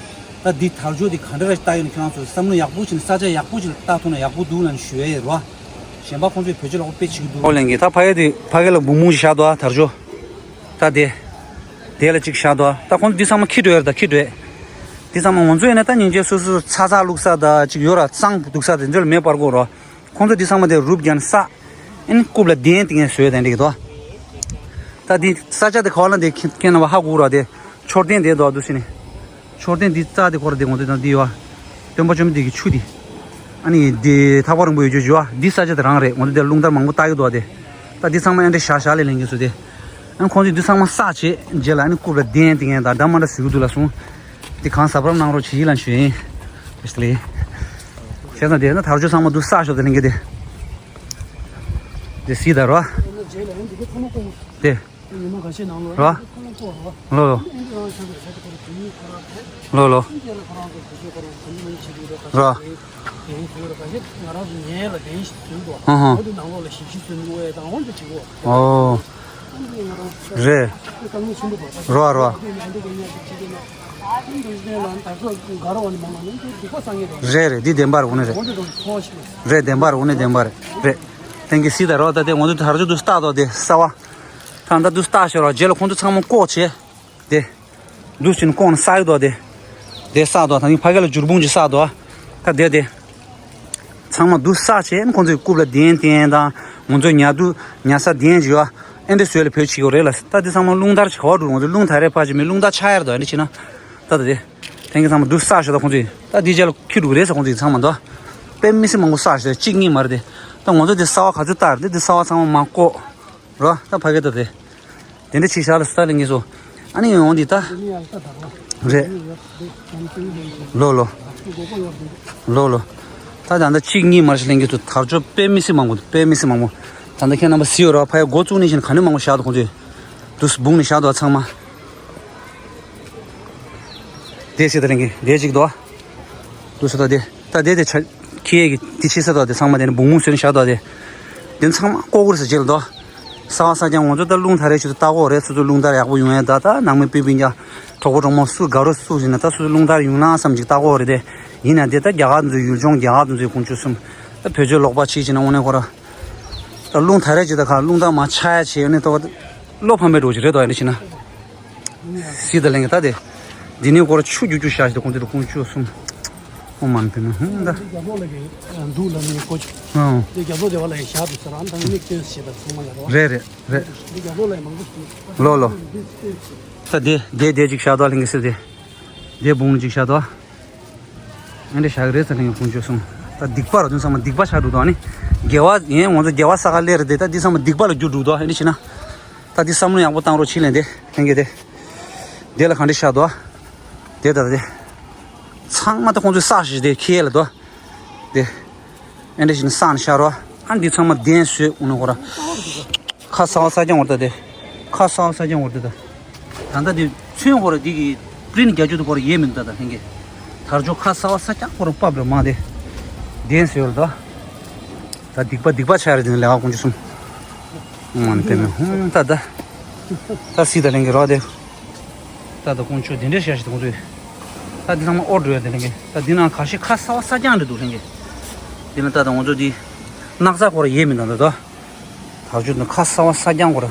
ད་འདི་དར་ལྕོག་འདི་ག་འདྲ་ར་ལྟ་ཡོད་ན་ཁྱེད་རང་ཚོས་བསམ་བློ་ཡག་པོ་བྱས་ནས་ས་ཆ་ཡག་པོ་ཅིག་ལ་ལྟ་ཐུབ་ན་ཡག་པོ་འདུག་ལབ་ནས་ཞུ་ཡ་ཡིན་རོ། གཞན་པ་ཁོང་ཚོས་བེད་སྤྱོད་ལོག་པ་དཔེ་བྱེད་ཀྱི་འདུག་ཨོ་ལེན་གི་ད་ཕ་གི་དེ་ཕ་གི་ལ་འབུང་འབུང་ཞིག་བཞག་འདུག་ཨ་དར་ལྕོག་ད་དེ། དེ་ལ་གཅིག་བཞག་འདུག་ད་ཁོང་ཚོ་འདི་ཚང་མ་འཁྱེར་འགྲོ་ཡ་རེད། ད་འཁྱེར་འགྲོ་ཡ། འདི་ཚང་མ་ང་ཚོ་ཡིན་ན་ད་སྙིང་རྗེ་སོ་སོ་ཚ་ཚ་བླུགས་ས་ད་གཅིག་ཡོད་ར། གཙང་བླུགས་ས་དེ་ཚོ་ལ་མེ་སྤར་དགོས་ར། ཁོང་ཚོ་འདི་ཚང་མ་དེ་རུབ་བརྒྱབ་ནས་ས། ཨ་ནི་རྐུབ་ལ་གདན་དེ་ངས་བཟོས་དེ་འགྲིག་གི་འདུག་ད་འདི་ས་ཆ་དེ་ག་བ་ལ་འདི་ཁྱེད་རྣམ་པ་ཧ་གོ་ར། དེ་མཆོད་རྟེན་དེ་འདུག་འདུག་ཟེར་ནས། མཆོད་རྟེན་འདི་རྩ་དེ་ཁོ་ར་དེ་ངོ་དེ་དང་འདི་ཡོད་ཨ། སྟོན་པ་བཅོམ་ལྡན་འདས་ཀྱི་ཆུ་དེ། ཨ་ནི་འདི་ཐག་པ་རིང་པོ་ཡོད་རྒྱུ་ཡོད་ཨ། འདི་ས་ཆ་དེ་རང་རེད། ངོ་དེ་དེ་རླུང་དར་མང་པོ་བཏགས་ཀྱི་འདུག་ཨ། དེ་ད་འདི་ཚང་མ་ཨེ་འདྲ་བཞག་བཞག་ལས་ལེན་གྱི་བཟོས་དེ། ཨ་ཁོང་ཚོས་འདི་ཚང་མ་བསགས་བྱས་རྗེས་ལ་ཨ་ནི་རྐུབ་ལ་གདན་དེ་ངས་ད་འདྲ་མ་འདྲ་བཟོས་ཀྱི་འདུག་ལབ་སོང་། འདི་གང་ཟབ་རབ་གནང་རོགས་བྱེད་ལབ་ཞུ་ཡིན། བྱས་ཙང་དེ་ན་དར་ལྕོག་ཚང་མ་འདུག་བསགས་ཤོག་དེ་ལེན་གྱི་དེ། དེ་སྲིད་ད་རོ། དེ། རོ། ལོ་ལོ། རོ། ཧ་ཧ། ཨོ། རེད། རོ་རོ། རེད་རེད། འདི་བདེན་པ་རེད། འོ་ན་རེད། རེད། བདེན་པ་རེད། འོ་ན་བདེན་པ་རེད། རེད། ལྷན་རྒྱས་སྲིད་ད་རོགས། ད་དེ་ང་ཚོ་དར་ལྕོག་འདུག་བཏགས་དོ་དེ་གསར་བ། ད་ད་འདུག་བཏགས་ཤོག་རོགས། རྗེས་ལ་ཁོང་ཚོ་ཚང་མ་བཀོག་བྱས། དེ། འདུག་ཕྱིན་བཀོག་ནས་བསགས་ཡོད་དོ་དེ། དེ་བསགས་དོ། ད་ནི་ཕ་གི་ལ་འཇུར་འབུང་ཅིག་བསགས་དོ། ད་དེ་དེ། ཚང་མ་འདུག་བསགས་བྱས་ཁོང་ཚོའི་རྐུབ་ལ་གདན་བསྟན་དང་། ང་ཚོ་ཉལ་དུ་ཉལ་ས་གདན་ཅིག་ཡོད། ཨེ་འདྲ་བཟོས་ལ་བོད་ཕྱི་གོ་རེད་ལ། ད་དེ་ཚང་མ་རླུང་དར་ཅིག་ག་བ་འགྲོ། ང་ཚོ་རླུང་ད་རེ་ཕ་ཅིག་མི་རླུང་དར་ཆགས་ཡར་དོ་ཨེ་འདྲ་བྱས་ན། ད་ད་དེ། དེང་གི་ཚང་མ་འདུག་བསགས་ཤོག་ད་ཁོང་ཚོས། ད་འདི་རྗེས་ལ་ཁྱི་འགྲོ་གི་རེད་ཟེར་ཁོང་ཚོས་ཚང་མ་འདུག་དཔེ་མི་སྲིད་མང་པོ་བསགས་ཤོག་གཅིག་གཉིས་མ་རེད་དེ། ད་ང་ཚོ་འདི་གསར་བ་ག་ཚོད་བཏགས་རེད། འདི་གསར་བ་ཚང་མ་མ་བཀོག་རོ། ད་ཕ་གི་ད་དེ། དེ་འདྲ་ཅིག་བཞག་ལ་སི་ཏཱ་ལེན་གྱི་སོ། ཨ་ནི་ཡོང་འདི་ད། རེད། ལོ་ལོ། ལོ་ལོ། ད་ད་ད་གཅིག་གཉིས་མ་རེད་ལེན་གྱི་འདུག་དར་ལྕོག་དཔེ་མི་སྲིད་མང་པོ་འདུག་དཔེ་མི་སྲིད་མང་པོ། ད་ད་ཁྱེད་རྣམ་པ་གཟིགས་ཡོད་ར། ཕ་གི་འགོ་བཙུགས་ནས་བཞིན་ག་ནས་མང་པོ་བཞག་འདུག་ཁོང་ཚོས། འདུག་སྦུང་ནས་བཞག་འདུག་ཚང་མ། དེ་སི་ཏཱ་ལེན་གྱི་དེ་གཅིག་འདུག་འདུག་སི་ཏཱ་དེ། ད་དེ་དེ་ཆ། ཁྱི་ཡས་ཀྱི་དེ་ཕྱི་ས་དོ་དེ་ཚང་མ་དེ་ནི་འབུང་མུ་སོན་བཞག་དོ་དེ། དེ་ཚང་མ་ཀོ་ཀུར་ས་བྱེད་ལ་དོ། གསར་བ་གསར་རྐྱང་ང་ཚོ་ད་རླུང་ཐ་རེ་ཞིག་ཏུ་ལྟ་གོ་རེད། སོ་སོ་རླུང་དར་ཡག་པོ་ཡོང་ཡས། ད་ད་ནང་མི་སྤུན་སྤུན་ཀྱག་གྲོགས་པོ་གྲོགས་མོ་སུ་དགའ་རོགས་སུ་ཟིན་ན་ད་སོ་སོ་རླུང་དར་ཡོང་ན་བསམ་ཅིག་ལྟ་གོ་རེད་དེ། ཡིན་ན་དེ་ད་རྒྱ་གར་འཛུལ་ཡུལ་ལྗོངས་རྒྱ་གར་འཛུལ་ཁོང་ཆུ་གསུམ། ད་བོད་ཆོས་ལོག་པ་ཕྱིས་ཕྱིན་ན་དངོས་གནས་ཁོ་ར། ད་རླུང་ཐ་རེ་ཅིག་ད་ག་རླུང་དར་མ་ཆགས་ཡ་བྱས་ཡོད་ནས་ད་བློ་ཕམ་པའི་འགྲོ་ཅིག་རེད་དོ་ཡིན་ཕྱིན་ན། སི་ཏཱ་ལེན་གྱི་ད་དེ། འདི་ནས་སྐོར་ཆུ་རྒྱུག་རྒྱུག་བཞག་ཞིག་ཏུ་ཁོང་ཚོས་ཁོང་ཆུ་གསུམ། ཨོ་མ་ནི་དེ་ནི་ཧུམ་ད། འདི་རྒྱ་ལོ་ལ་གི་འདུག་ལ་ནི་ཀོ་ཆུ། ཨང་། འདི་རྒྱ་ལོ་དེ་བ་ལ་ཡི་ཞག་ཏུ་ཟེར་ཨམ་ཐང་མིག་ཏོན་ཞེས་པ་ཚང་མ་ལ་རོ། རེད་རེད་རེད། འདི་རྒྱ་ལོ་ལ་ཡི་མང་པོ་ཞིག་ལོ་ལོ། འདི་ཏོན་ཞེས། ད་དེ་དེ་དེ་ཅིག་བཞག་དོ་ལྷིང་གི་སི་དེ། དེ་བུང་ཅིག་བཞག་དོ། ཨེ་འདྲ་བཞག་གི་རེད་ཟེར་ལྷིང་གི་ཁོང་ཆུ་གསུམ། ད་སྡིག་པ་ར་དོན་ཚང་མ་སྡིག་པ་ཆགས་འགྲོ་དོ་ཨ་ནི། དགེ་བ་ཡན་ང་ཚོ་དགེ་བ་བསགས་ག་སླེབས་རེད་དེ། ད་འདི་ཚང་མ་སྡིག་པ་ལ་འགྱུར་འགྲོ་དོ་ཨེ་འདྲ་བྱས་ན། ད་འདི་བསམ་བློ་ཡག་པོ་བཏང་རོགས་བྱེད་ལེན་དེ་ལྷན་རྒྱས་དེ། དེ་ལ་གང་འདྲ་བཞག་འདུག་དེ་ལྟར་དེ། ཚང་མ་ད་ཁོང་ཚོས་བསགས་ཤིག་དེ་ཁྱེད་ལ་འདུག་དེ། ཨེ་འདྲ་བཞིན་བསགས་ནས་བཞག་རོགས། ཨ་འདི་ཚང་མ་གདན་བཟོས་འོང་ན་ཁོ་ར། ཁ་གསར་བ་གསར་རྐྱང་བར་ད་དེ། ཁ་གསར་བ་གསར་རྐྱང་བར་ད་ད། ད་ལྟ་དེ་ཚོན་ཁོ་ར་འདི་གི་པི་རིན་རྒྱག་རྒྱུ་དེ་ཁོ་ར་ཡས་མི་འདུག་ད་ད་ལྷན་རྒྱས། དར་ལྕོག་ཁ་གསར་བ་གསར་རྐྱང་ཁོ་ར་ཕབ་རེད་མ་དེ། གདན་བཟོས་ལ་ད། ད་སྡིག་པ་སྡིག་པ་ཆགས་རེད་དེ་ནི་ལས་ཀ་ཀུན་ཆུ་གསུམ། ཨོ་མ་ནི་པདྨེ་ཧཱུྃ་ད་ད། ད་སི་ཏཱ་ལེན་གྱི་རོ་དེ། ད་ད་ཀུན་ཆུ་དེ་འདྲས་བཤད་ཤི་དེ་ཀུན་ཆུ། ད་དེ་ཚང་མ་ཨོ་འགྲོ་ཡ་དེ་ལེན་གྱི། ད་དེ་ནང་ཁ་ཤས་ཁ་གསར་བ་གསར་རྐྱང་རེད་འདུག་ལེན་གྱི། དེ་ནི་ད་ད་ང་ཚོ་དེ། སྣག་ཚ་ཁོ་ར་ཡས་མི་འདུག་ད་ད། ད་ཆུ་དེ་ཁ་གསར་བ་གསར་རྐྱང་ཁོ་ར།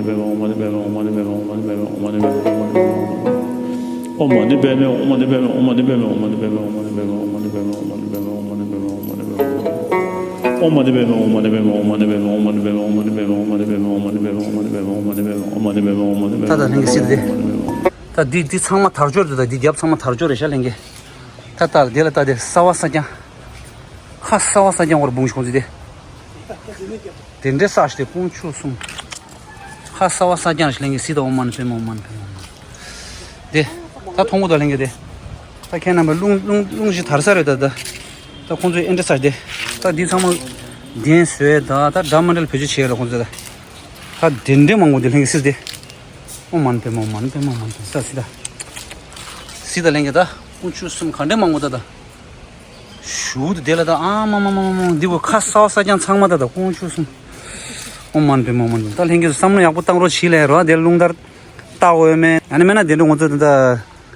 ད་ད་ལྷན་གྱི་སྲིད་དེ། ད་འདི་འདི་ཚང་མ་དར་ལྕོག་དེ་དང་འདི་རྒྱབ་ཚང་མ་དར་ལྕོག་རེད། ད་འདི་རྒྱབ་ཚང་མ་དར་ལྕོག་རེད་ཤག་ལྷན་རྒྱས། ད་ལྟ་དེ་ལ་ལྟ་དེ་གསར་པ་གསར་རྐྱང་། ཁ་གསར་པ་གསར་རྐྱང་བར་འབུང་ཤོང་ཟིག་དེ། དེ་འདྲའི་ས་ཞིག་དེ་དཀོན་མཆོག་གསུམ། ཁ་གསར་པ་གསར་རྐྱང་ཞིག་ལྷན་རྒྱས་སྲིད་དང་ཨོཾ་མ་ཎི་པདྨེ་ཨོཾ་མ་ཎི་པདྨེ་ཨོཾ་མ་ཎི། དེ། ད་མཐོང་གོ་ད་ལྷན་རྒྱས་དེ། ད་ཁྱེད་རྣམ་པ་རླུང་རླུང་རླུང་ཞིག་དར་ས་རེད་ད་ད། ད་ཁོང་ཚོས་ཨེ་འདྲ་ས་དེ། ད་འདི་ཚང་མ། གདན་བཟོས་ད་ད་འདྲ་མ་འདྲ་ལ་བེད་སྤྱོད་བྱས་ལ་ཁོང་ཚོས་ད། ད་དེ་འདྲའི་མང་པོ་དེ་ལྷན་རྒྱས་སྲིད་དེ། ཨོཾ་མ་ཎི་པདྨེ་ཨོཾ་མ་ཎི་པདྨེ་ཨོཾ་མ་ཎི་པདྨེ། ད་སྲིད་ད། སྲིད་ད་ལྷན་རྒྱས་ད། དཀོན་མཆོག་གསུམ་ག་འདྲའི་མང་པོ་ད་ད། ཞུ་དུ་དེ་ལ་ད་ཨ་མ་མ་མ་མ་མ་འདི་བོ་ཁ་གསར་པ་གསར་རྐྱང་ཚང་མ་ད་ད་དཀོན་མཆོག་གསུམ། ཨོཾ་མ་ཎི་པདྨེ་ཨོཾ་མ་ཎི་པདྨེ། ད་ལྷན་རྒྱས་ཚོ་བསམ་བློ་ཡག་པོ་བཏང་རོགས་བྱིས་ལས་རོགས། དེ་རླུང་དར་བཏགས་འོས་མེད། ཨ་ནི་མེད་ན་དེ་འདྲ་ང་ཚོ་ད་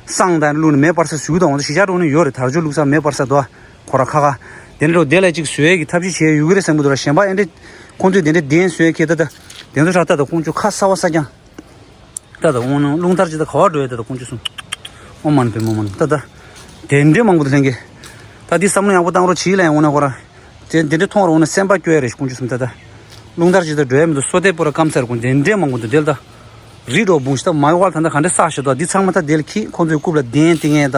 བསང་དང་བླུགས་ནས་མེ་སྤར་ས་ཞུ་དང་ང་ཚོ་གཞིས་ཆགས་འགྲོ་ནས་ཡོད་རེད། དར་ལྕོག་བླུགས་ས་མེ་སྤར་ས་དོ། ཁོ་ར་ཁ་ཁ། དེ་འདྲ་དེ་ལ་ཅིག་བཟོས་ཀྱི་ཐབས་ཤེས་བྱས་ཡོད་ཀྱི་རེད་བསམ་གྱི་འདུག་ར། གཞན་པ་ཨེ་འདྲ་ཁོང་ཚོས་དེ་འདྲ་གདན་བཟོས་ཁྱེད་ད་ད་དེ་ཚོ་ཧྲ་ད་ད་དཀོན་མཆོག་ཁ་གསར་པ་གསར་རྐྱང་། ད་ད་འོང་ན་རླུང་དར་ཅི་ད་ག་བ་འགྲོ་ཡ་ད་ད་དཀོན་མཆོག་གསུམ། ཨོཾ་མ་ཎི་པདྨེ་ཨོཾ་མ་ཎི། ད་ད། དེ་འདྲའི་མང་པོ་ད་ལྷན་རྒྱས། ད་འདི་བསམ་བློ་ཡག་པོ་བཏང་རོགས་བྱིས་ལ་ཡང་འོང་ན་ཁོ་ར། དེ་དེ་འདྲའི་མཐོང་རོགས་འོང་ན་སེམས་པ་སྐྱོ་ཡ་རེད་དཀོན་མཆོག་གསུམ་ད་ད། རླུང་དར་ཅི་ད་འགྲོ་ཡ་མི་འདུག་སོ་ཏེ་པོ་ར་སྐམ་སར་དཀོན་དེ་འདྲའི་མང་པོ་འདུག་དེ་ལ་ད། རི་འགྲོ་འབུང་ཞིག་ད་མ་ཡོ་བ་ད་ད་ག་འདྲའི་ས་ཞིག་ད་འདི་ཚང་མ་ད་དེ་ལ་ཁྱི་ཁོང་ཚོའི་རྐུབ་ལ་གདན་དེ་ངས་ད།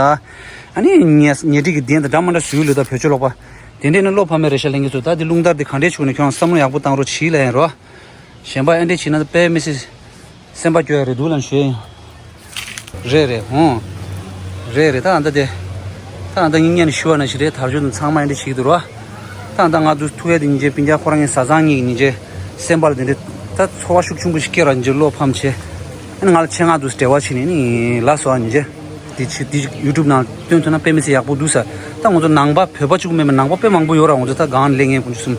ཨ་ནི་ཉེ་ཉེ་འགྲིག་གི་གདན་ད་འདྲ་མ་འདྲ་བཟོས་ལོས་ད་བོད་ཆོས་ལོག་པ། དེ་འདྲའི་ནི་བློ་ཕམ་མེད་རེད་ཤག་ལྷན་རྒྱས་ཚོ། ད་འདི་རླུང་དར་འདི་ག་འདྲའི་ཆུག་ནས་ཁྱོད་བསམ་བློ་ཡག་པོ་བཏང་རོགས་བྱིས་ལ་ཡང་རོ། གཞན་པ་ཨེ་འདྲས་བྱས་ན་དཔེ་མི་སྲིད། སེམས་པ་སྐྱོ་ཡ་རེད་འདུག་ལབ་ཞུ་ཡ་ཡིན། རེད་རེད་ཧོ། རེད་རེད་ད་ཨ་ད་དེ། ད་ཨ་ད་ངས་ངས་ནས་ཞུ་བ་ན་ཞིག་རེད། དར་ལྕོག་དང་ཚང་མ་ཨེ་འདྲས་བྱེད་ཀྱི་འདུག་རོ། ད་ཨ་ད་ང་དུ་ཐུག་ཡ་དེ་ཉིན་རྗེས་སྤུན་ཀྱག་ཁོ་རང་ངའི་བཟའ་ཚང་གཉིས་ཀྱི་ཉིན་རྗེས་སེམས་པ་ལ་དེ་འདྲས་ད་ཚོར་བ་ཤུགས་ཆེན་པོ་ཞིག་སྐྱེ་ར་ཉིན་རྗེས་བློ་ཕམ་བྱས། ཨ་ནི་ང་ལ་ཆེད་མངགས་དུ་འབྲེལ་བ་བྱས་ནས་ནི་ལ་སོ་ཨ་ཉིན་རྗེས། དེ་ཆུ་དེ་ཡུ་ཊུབ་ནང་སྟོན་ཐུབ་ན་དཔེ་མི་སྲིད་ཡག་པོ་འདུག་ས། ད་ང་ཚོ་ནང་པ་བོད་པ་གཅིག་མིན་པ་ནང་པ་དཔེ་མང་པོ་ཡོད་ར། ང་ཚོ་ད་གང་ལས་ངན་དཀོན་མཆོག་གསུམ།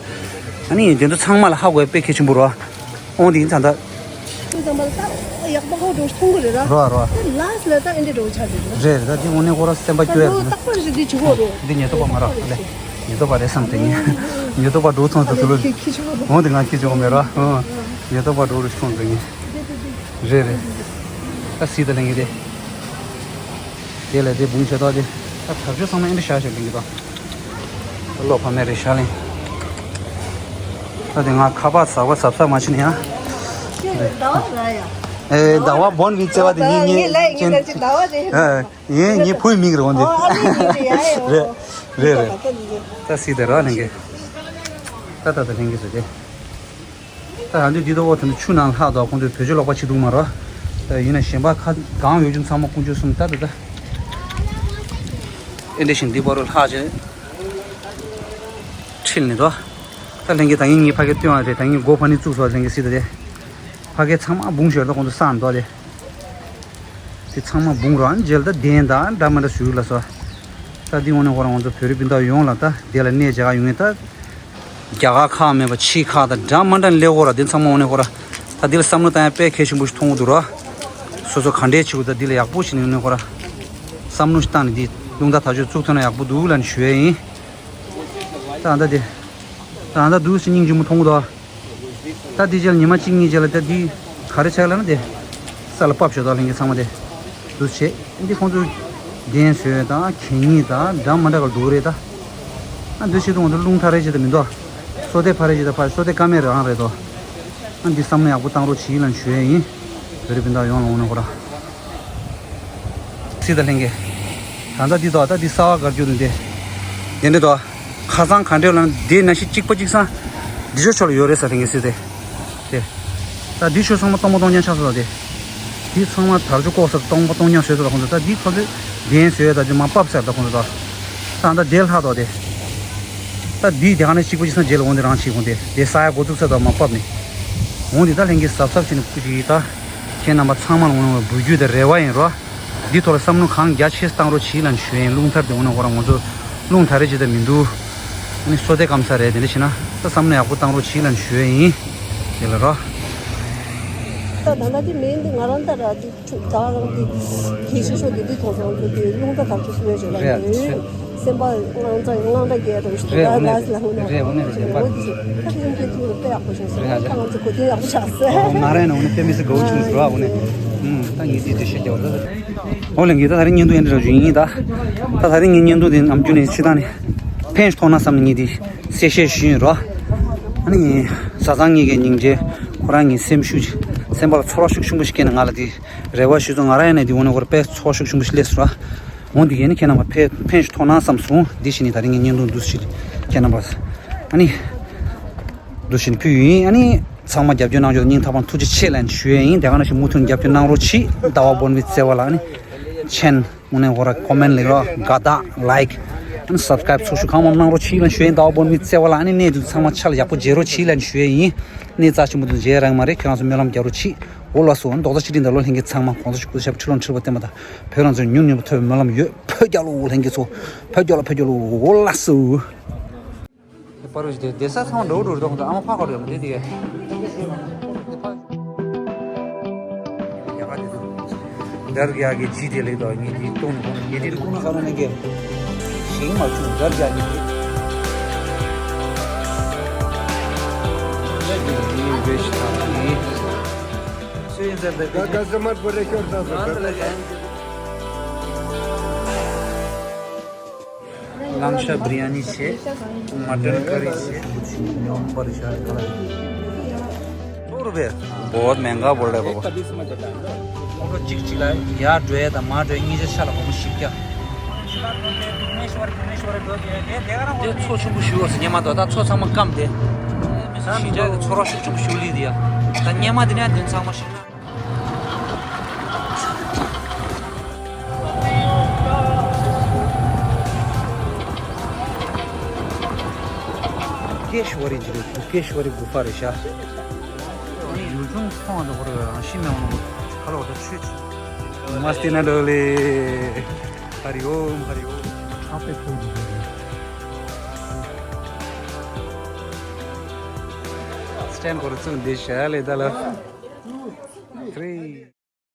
ཨ་ནི་དེ་ཚོ་ཚང་མ་ལ་ཧ་གོ་ཡ་དཔེ་གལ་ཆེན་པོ་རེད་བ། འོང་དེ་ཡིན་ཙང་ད། ཁྱོད་ཚང་མ་ལ་ད་ཡག་པོ་ཧ་གོ་མཐོང་གི་རེད་ར། རོ་རོ། ད་ལ་སི་ལ་ད་ཨེ་འདྲ་འགྲོ་ཆགས་རེད་ར། རེད་རེད། ད་དེ་དངོས་གནས་ཁོ་ར་སེམས་པ་སྐྱོ་ཡ་རེད་ན། རྟག་པར་རེད་འདི་བྱེད་དགོས་རེད། འདི་ཉེན་རྟོག་པ་མ་ར་ཨ་ལེ། ཉེན་རྟོག་པ་རེད་བསམ་དེ་ངས། ཉེན་རྟོག་པ་འགྲོ་ཚོང་དུ་དུ་ལོ། ཁྱི་ཁྱི་ཆོག་རེད། འོང་དེ་ང་ཁྱི་ཆོག་མེད་ར། ཨ། ཉེན་རྟོག་པ་འགྲོ་རུ་ཆོང་དེ་ངས། རེད་རེད། ད་སྲིད་ད་ལེན་གི་རེད། དེ་ལས་དེ་བུང་ཆེ་ཏོག་དེ། ད་དར་ལྕོག་ཚང་མ་ཨེ་འདྲ་བཞག་བཞག་ལེན་གི་ཏོ། ད་བློ་ཕམ་མེད་རེད་ཤག་ལེན། ད་དེ་ང་ཁ་པར་ཟ་བ་ཟབ་ཟབ་མ་བྱེད་ནི་ཡ། ཁྱེད་ཟླ་བ་ར་ཡ། ཨེ་ཟླ་བ་བོན་གི་བརྩེ་བ་དེ་ཡིན་ངེས་ངེས་ལ་ཡིན་ཅན། ད་ཅི་ཟླ་བ་རེད། ཨེ་ཡིན་ངེས་བུའི་མིང་རེད་འོང་དེ། ཨོ་ཨ་ནི་ཡིན་རེད་ཡ་ཨེ། རེད་ཨོ། རེད་རེད། ད་སྲིད་ད་ར་ལེན་གི། ད་ད་ད་ལེན་གི་ཟེར་དེ། ད་ཡང་དུས་འདི་ལྟ་བུ་དེ་ནི་ཆུ་ནང་ལྷག་དོ་ཁོང་ཚོས་བེད་སྤྱོད་ལོག་པ་བྱེད་འདུག་མ་རོ། ད་ཡིན་ན་གཞན་པ་ཁ་གང་ཡོད་ཀྱང་ཚང་མ་དཀོན་མཆོག་གསུམ་ད་ད་ད། ཨེ་འདྲ་ཞིག་འདི་བར་དུ་ལྷག་བྱས། ཁྲིད་ནི་དོ། ད་ལྷན་རྒྱས་ད་ངས་ངའི་ཕ་གི་སྟོན་བ་རེད། ད་ངས་སྒོ་ཕ་ནི་བཙུགས་སོ་ལྷན་རྒྱས་སྲིད་ད་དེ། ཕ་གི་ཚང་མ་བུང་ཞོར་ད་ཁོང་ཚོ་ས་འདོགས་དེ། དེ་ཚང་མ་བུང་རོ་ཨ་ནི་རྗེས་ལ་ད་གདན་དང་འདྲ་མི་འདྲ་ཞུ་ལ་སོ། ད་འདི་འོང་ནས་ཁོ་རང་ང་ཚོ་བོད་རིགས་སྤུན་ཟླ་ཡོངས་ལ་ད་དེ་ལ་གནས་མཇལ་ཁ་ཡོང་ངེས་ད། རྒྱ་གར་ཁག་མེད་པ་ཕྱི་ཁག་དང་འདྲ་མ་འདྲ་སླེབས་ཡོད་ར། དེ་ཚང་མ་འོང་ནས་ཁོ་ར། ད་འདི་ལ་བསམ་བློ་བཏང་ཡ་དཔེ་གལ་ཆེན་པོ་ཞིག་མཐོང་གི་འདུག་ར། སོ་སོ་ག་འདྲས་བྱེད་དགོས་ད་འདི་ལ་ཡག་པོ་བྱས་ནས་འོང་ནས་ཁོ་ར། བསམ་བློ་ཞིག་བཏང་ནས་འདི་རླུང་རྟ་དར་ལྕོག་བཙུགས་ཐུབ་ན་ཡག་པོ་འདུག་ལབ་ནས་ཞུ་ཡ་ཡིན། ད་ད་དེ། ད་ད་འདུག་སེ་སྙིང་རྗེ་མོ་མཐོང་གི་འདུག་ད་དེ་རྗེས་ལ་ཉི་མ་གཅིག་གཉིས་རྗེས་ལ་ད་འདི་ག་རེ་ཆགས་ལབ་ན་དེ། ས་ལ་ཕབ་ཤོག་ད་ལྷན་རྒྱས་ཚང་མ་དེ། འདུག་བྱེད་འདི་ཁོང་ཚོས་གདན་བཟོས་དང་གད་སྙིགས་དང་འདྲ་མ་འདྲ་ག་འདུག་རེད་ད། ཨ་འདུག་བྱེད་དུ་ང་ཚོ་རླུང་ཐར་རེ་བྱེད་ད་མི་འདུག་སོ་ཏེ་ཕ་རེ་བྱེད་ད་ཕ་སོ་ཏེ་ཀ་མེད་རང་རེད་དོ། ཨ་འདི་བསམ་བློ་ཡག་པོ་བཏང་རོགས་བྱེད་ལབ་ཞུ་ཡ་ཡིན། བོད་རིགས་སྤུན་ཟླ་ཡོངས་ལ་འོང་ན་ཁོ་ར། སྲིད་ད་ལྷན་རྒྱས། ད་ལྟ་འདི་དོ་ད་འདི་གསར་པ་གར་རྒྱུ་དང་འདི། དེ་འདྲ་དོ། ཁ་སང་ག་འདྲ་ལ་འདི་ན་ཤི་གཅིག་པ་གཅིག་སང་། འདི་ཆོ་ཆོ་ལ་ཡོད་རེད་ས་ལྷན་རྒྱས་སྲིད་དེ། དེ། ད་འདི་ཆོ་ཚང་མ་སྟོང་པ་སྟོང་རྐྱང་ཆགས་སོང་ད་དེ། འདི་ཚང་མ་དར་ལྕོག་བཀོག་ས་སྟོང་པ་སྟོང་རྐྱང་བཟོས་སོང་ད་ཁོང་ཚོ་ད་འདི་ཁོ་ཚོས་གདན་བཟོས་ད་འདི་མ་ཕབ་ཟེར་ད་ཁོང་ཚོ་ད། ད་ད་དེ་ལྷག་དོ་དེ། ད་འདི་དེ་ག་ནས་གཅིག་པ་གཅིག་སང་རྗེས་ལ་འོང་དེ་རང་བྱེད་ཁོང་དེ་དེ་ས་ཡ་འགོ་བཙུགས་ས་ད་མ་ཕབ་ནས། འོང་དེ་ད་ལྷན་རྒྱས་གཟབ་གཟབ་བྱས་ནས་སྐུ་ཅིག་ད། ཁྱེད་རྣམ་པ་ཚང་མ་ལ་འོང་ན་འབུལ་རྒྱུ་དེ་རེ་བ་ཡིན་རོ། འདི་ཐོག་ལ་བསམ་བློ་གང་རྒྱ་ཆེ་བཏང་རོགས་གྱིས་ལབ་ཞུ་ཡིན། རླུང་ཐར་དེ་འོང་ན་ཁོ་རང་ང་ཚོ་རླུང་ཐར་རེ་བྱེད་ད་མི་འདུག་ཨ་ནི་སོ་ཏེ་སྐམ་ས་རེད། དེ་འདྲ་བྱས་ན་ད་བསམ་བློ་ཡག་པོ་བཏང་རོགས་གྱིས་ལབ་ཞུ་ཡིན། དེ་ལ་རོ། ད་ད་ལྟ་དེ་མིན་འདི་ང་རང་ད་ར་དེ་ཆུ་ད་རང་དེ་དེ་ཤེས་ཤོག་དེ་དེ་མཐོང་སོང་དེ་དེ་རླུང་རྟ་དར་ཆུ་སུ་བས་བྱོས་ལ་རེད། དེ་སེམས་པ་དངངས་སྐྲག་དངངས་སྐྲག་སྐྱེ་རུ་ཞིག་རེད། ད་འོ་ནས་ལ་སི་ལ་ཧུ་ན་རེད། འོ་ནས་རེད་པ། ཁ་ཆེམས་ཁྱེད་ཐུག་རུ་དཔེ་ཡག་པོ་བྱུང་སོང་། ད་ང་ཚོ་གོ་དེ་ཡག་པོ་ཆགས་སོང་། ང་རང་ནང་ནས་དཔེ་མི་སྲིད་དགའ་བོ་བྱུང་ཟེར་བ། འོ་ནས་ད་ངེད་དེ་དེ་ཤེས་རྒྱ་བ་ད། འོ་ལས་ངེད་ད་ད་རིང་བརྙན་ཐུང་ཡན་འདྲ་བྱུང་ཡིན་ད། ད་ད་རིང་ངའི་བརྙན་ཐུང་དེ་ནམ་རྒྱུན་ནས་ཕྱི་ཐང་ནས་ཕན་ཞིག་ཐོགས་ན་བསམ་ནས་ངེད་དེ་གསལ་བཤད་ཞུས་ཡིན་རོ། ཨ་ནི་བཟའ་ཚང་གཉིས་ཀའི་སྙིང་རྗེ། ཁོ་རང་གི་སེམས་ཤུགས། སེམས་པ་ལ་ཚོར་བ་ཤུགས་ཆེན་པོ་ཞིག་སྐྱེས་ནས་ང་ལ་དེ་རེ་བ་ཞུས་སོང་། ང་རང་ཡང་ནས་དེ་འོ་ནས་ཁོར་དཔེ་ཚོར་བ་ཤུགས་ཆེན་པོ་ཞིག་སླེབས་སོང་ར། འོ་འདི་ཡིན་ན་ཁྱེད་རྣམ་པ་ཕན་ཕན་ཞིག་ཐོགས་ན་བསམ་སོང་། འདི་བཞིན་ནི་ད་རིང་གི་བརྙན་ཐུང་འདུག་ཞིག་ཁྱེད་རྣམ་པ། ཨ་ནི། འདུག་བཞིན་ཕུལ་ཡིན། ཨ་ནི་ཚང་མ་རྒྱབ་སྐྱོར་གནང་རྒྱུ་སྙིང་ཐག་པ་ཐུགས་རྗེ་ཆེ་ལན་ཞུ་ཡས་ཡིན། དེ་ག་ནང་བཞིན་མུ་མཐུད་རྒྱབ་སྐྱོར་གནང་རོགས་གྱིས། ཟླ་བ་བོན་པའི་བརྩེ་བ་ལ་ཨ་ནི་ཆེན་དངོས་གནས་ཧོ་ར་ཀོ་མེན་ལེགས་རོགས་དགའ་རྟགས་ལའིཀ་ཨ་ནི་སབ་སི་ཀ་རའིབ་ཚོགས་ཞུགས་གང་མང་གནང་རོགས་གྱིས་ལན་ཞུ་ཡས་ཡིན། ཟླ་བ་བོན་པའི་བརྩེ་བ་ལ་ཨ་ནི་གནས་དུས་ཚང་མ་ཆ་ལ་ཡག་པོ་མཇལ་རོགས་གྱིས་ལན་ཞུ་ཡས་ཡིན། གནས་རྩ་ཆེན་པོ་དུ་མཇལ་རང་མ་རེད། ཁྱེད་རང་ཚོ་སྨོན་ལམ་རྒྱག་རོགས་གྱིས། འོ་ལགས་སོ། རྡོག་རྩ་ཆིག་སྒྲིལ་དང་བློ་ལྷན་རྒྱས་ཚང་མ་གོང་ས་ཆུ་སྐུ་ཞབས་ཁྲི་ལོ་ཁྲི་པ་བསྟན་པ་དང་བོད་རང་བཙན་ཉུང་ཉུང་ཐོབ་པའི་སྨོན་ལམ་ཡོད། ཕུལ་རྒྱག་ལོ་འོ་ལྷན་རྒྱས་ཚོ། ཕུལ་རྒྱག་ལོ་ཕུལ་རྒྱག་ལོ་འོ་ལགས་སོ། དེ་པ་རུ་ཞིག་དེ་བསྡད་ས་ཚང་མ་འགྲོ་འགྲོ་རེད། ཨ་མ་ཕ་ག་རུ་ཡང་དེ་དེ་གས། དེ་ཕ། ཡ་ག་དེ་དུ། འདར་གྱི་ཡ་གི་ཇི་དེ་ལེགས་དང་ངེད་ཀྱི་གཏོང་ནུ་ཁོང་ངེད་ཀྱི་ཁོང་ན་ག་རུ་ནས་གས། ཞིང་མ་བྱུང་འདར་གྱི་ཡ་གི་དེ། ཡ་གི་ཡི་བེ་ཤི་ཐང་གི། སུ་ཡིན་ཟེར་དེ་ག་ག་ས་མར་པོ་རེ་ཤོར་ད་ཟེར་ད། ལམ་ཤ་བི་རི་ཡ་ནི་བྱས། མ་ཊན་ཀ་རི་བྱས། ཉོམ་པར་བྱ་ཡི་ཁ་ལ། ཏོ་རུ་བས། བོད་མེན་ག་བོར་ལེ་བོ། ཁོང་ཁྲོ་གཅིག་གཅིག་ལ་ཡར་འགྲོ་ཡས་དང་མར་འགྲོ་ཡས་གཉིས་ཆ་ཆ་ལ་སྒོར་མོ་བཞི་བརྒྱ། དེ་ཚོ་ཆུང་པོ་ཞུ་བར་སེ་སྙེ་མ་དོ་ད་ཚོ་ཚང་མ་སྐམ་དེ། ཞིང་ཆ་དེ་ཚོ་རོ་ཤུགས་ཆུང་པོ་ཞུ་ལི་དེ་ཡ། ད་སྙེ་མ་དེ་ནས་དེ་ཚང་མ་ཞིག་ན། གུ་ཀེ་ཤྭ་རི་ཇི་རེད། གུ་ཀེ་ཤྭ་རི་གུ་ཕ་རེད་ཤག་ཡུལ་ལྗོངས་མཐོང་བ་འདུག་ཁོ་རང་ཤི་མེད་འོང་ཁ་ལོ་ད་ཆུ་མ་སྟེ་ན་ལོ་ལེ། ཧ་རི་ཨོམ་ཧ་རི་ཨོམ། ཁྲག་པའི་ཕུག་ཇི་རེད། སི་ཊེན་ཁོ་རང་ཚུགས་འདི་ཤ་ལེ་ད་ལ། ཁྲི།